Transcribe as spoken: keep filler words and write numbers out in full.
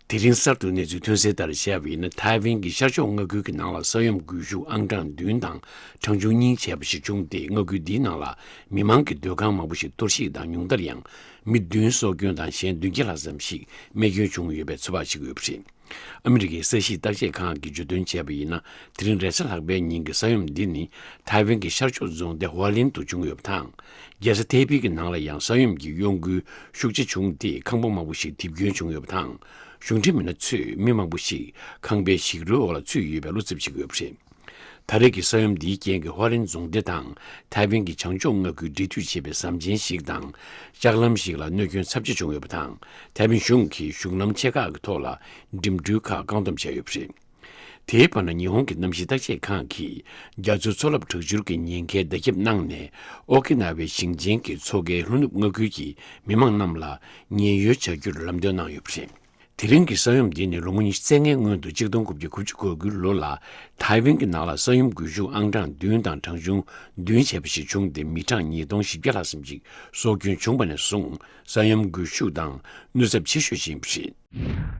དེ་རིང་གསར་དུ་གནས་ཚུལ་ཐོན་གསལ་ལྟར་བྱས་པ་ཡིན་ན། ཐའེ་ཝན་གྱི་ཤར་ཕྱོགས་མངའ་ཁུལ་གྱི་ནང་ལ་ས་ཡོམ་སྒུལ་ཤུགས་ཨང་གྲངས་བདུན་དང་གྲངས་ཆུང་གཉིས་བྱས་པ་ཞིག་བྱུང་སྟེ། མངའ་ཁུལ་འདིའི་ནང་ལ་མི་མང་གི་སྡོད་ཁང་མང་པོ་ཞིག་གཏོར་བཤིག་དང་། ཉུང་མཐར་ཡང་མི་བདུན་སྲོག་སྐྱོན་དང་། གཞན་བདུན་བརྒྱ་ལྷག་ཙམ་ཞིག་རྨས་སྐྱོན་བྱུང་ཡོད་པའི་ཚོད་དཔག་བྱེད་ཀྱི་ཡོད་པ་རེད། ཨ་མི་རི་ཀའི་ས་གཤིས་བརྟག་དཔྱད་ཁང་གིས་བརྗོད་དོན་བྱས་པ་ཡིན་ན། དེ་རིང་རེས་གཟའ་ལྷག་པའི་ཉིན་གྱི་ས་ཡོམ་འདི་ནི་ཐའེ་ཝན་གྱི་ཤར་ཕྱོགས་རྫོང་སྡེ་ཧྭ་ལིན་དུ་བྱུང་ཡོད་པ་དང་། རྒྱལ་ས་ཐའེ་པེ་གི་ནང་ལ་ཡང་ས་ཡོམ་གྱི་གཡོ་འགུལ་ཤུགས་ཆེ་བྱུང་སྟེ། ཁང་པ་མང་པོ་ཞིག་རྡིབ་སྐྱོན་བྱུང་ཡོད་པ་དང་། གཞུང་འབྲེལ་མི་སྣ་ཚོས་མི་མང་པོ་ཞིག་ཁང་པའི་ཞིག་རོའི་འོག་ལ་ཚུད་ཡོད་པའི་བློ་འཚབ་བྱེད་ཀྱི་ཡོད་པ་རེད། ད་རེས་ཀྱི་ས་ཡོམ་འདིའི་རྐྱེན་གྱིས་ཧྭ་ལིན་རྫོང་སྡེ་དང་ཐའེ་ཝན་གྱི་བྱང་ཕྱོགས་མངའ་ཁུལ་འབྲེལ་མཐུད་བྱེད་པའི་ཟམ་ཆེན་ཞིག་དང་ལྕགས་ལམ་ཞིག་ལ་གནོད་སྐྱོན་ཚབས་ཆེ་བྱུང་ཡོད་པ་དང་། ཐའེ་ཝན་གཞུང་གིས་གཞུང་ལམ་ཆེ་ཁག་གི་ཐོག་ལ་འགྲིམ་འགྲུལ་ཁག་བཀག་སྡོམ་བྱས་ཡོད་པ་རེད། དེའི་བར་ན། ཉི་ཧོང་གི་གནམ་གཤིས་བརྟག་དཔྱད་ཁང་གིས་རྒྱ་མཚོའི་མཚོ་རླབས་དྲག་འཕྱུར་གྱི་ཉེན་ཁའི་བརྡ་ཁྱབ་གནང་ནས། ཨོ་ཀི་ན་ཝའི་ཞིང་ཆེན་གྱི་མཚོ་ཁའི་ལྷོ་ནུབ་མངའ་ཁུལ་གྱི་མི་མང་རྣམས་ལ་ཉེན་གཡོལ་བྱ་རྒྱུར་ལམ་སྟོན་གནང་ཡོད་པ་རེད། དེ་རིང་གི་ས་ཡོམ་འདི་ནི་ལོ་ངོ་ཉི་ཤུ་རྩ་ལྔའི་སྔོན་དུ་ཆིག་སྟོང་དགུ་བརྒྱ་དགུ་བཅུ་གོ་དགུའི་ལོ་ལ་ཐའེ་ཝན་གྱི་ནང་ལ་ས་ཡོམ་སྒུལ་ཤུགས་ཨང་གྲངས་བདུན་དང་གྲངས་ཆུང་བདུན་བྱས་པ་ཞིག་བྱུང་སྟེ། མི་གྲངས་ཉིས་སྟོང་བཞི་བརྒྱ་ལྷག་ཙམ་ཞིག་སྲོག་སྐྱོན་བྱུང་བ་ནས་བཟུང་། ས་ཡོམ་སྒུལ་ཤུགས་དང་གནོད་ཚབས་ཆེ་ཤོས་ཤིག་ཡིན་པ་རེད།